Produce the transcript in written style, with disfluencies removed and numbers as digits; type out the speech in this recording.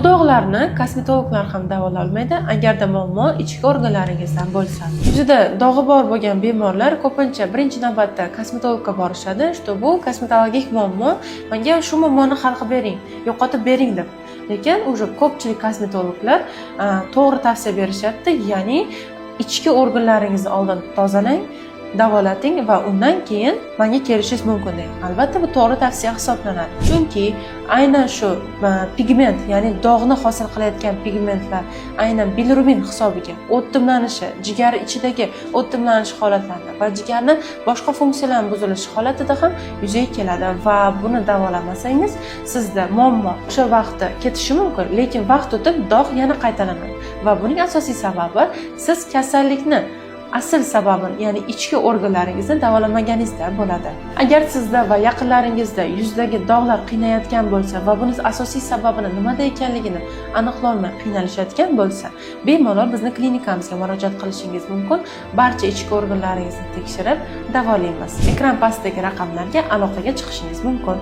dog'larni kosmetologlar ham davololmaydi, agarda muammo ichki organlaringizdan bo'lsa. Yuzida dog'i bor bo'lgan bemorlar ko'pincha birinchi navbatda kosmetologga borishadi, что bu kosmetologik muammo, menga shu muammoni hal qilib bering, yo'qotib bering deb. Lekin уже ko'pchilik kosmetologlar to'g'ri tavsiya berishyapti, ya'ni ichki organlaringizni oldin tozalang, davolating va undan keyin menga kelishingiz mumkin degan. Albatta, bu to'g'ri tavsiya hisoblanadi, chunki aynan shu pigment, ya'ni dog'ni hosil qilayotgan pigmentlar aynan bilirubin hisobiga o'timlanishi, jigar ichidagi o'timlanish holatlarida va jigarni boshqa funksiyalari buzilishi holatida ham yuzaga keladi va buni davolamasangiz, sizda muammo o'sha vaqtda ketishi mumkin, lekin vaqt o'tib dog' yana qaytalanadi va buning asosiy sababi siz kasallikni asl sababini, ya'ni ichki organlaringizni davolamaganingizda bo'ladi. Agar sizda va yaqinlaringizda yuzdagi dog'lar qiynayotgan bo'lsa va buni asosiy sababini nimada ekanligini aniqlolmay qiynalishayotgan bo'lsa, bemalol bizni klinikamizga murojaat qilishingiz mumkin. Barcha ichki organlaringizni tekshirib davolaymiz. Ekran pastidagi raqamlarga aloqaga chiqishingiz mumkin.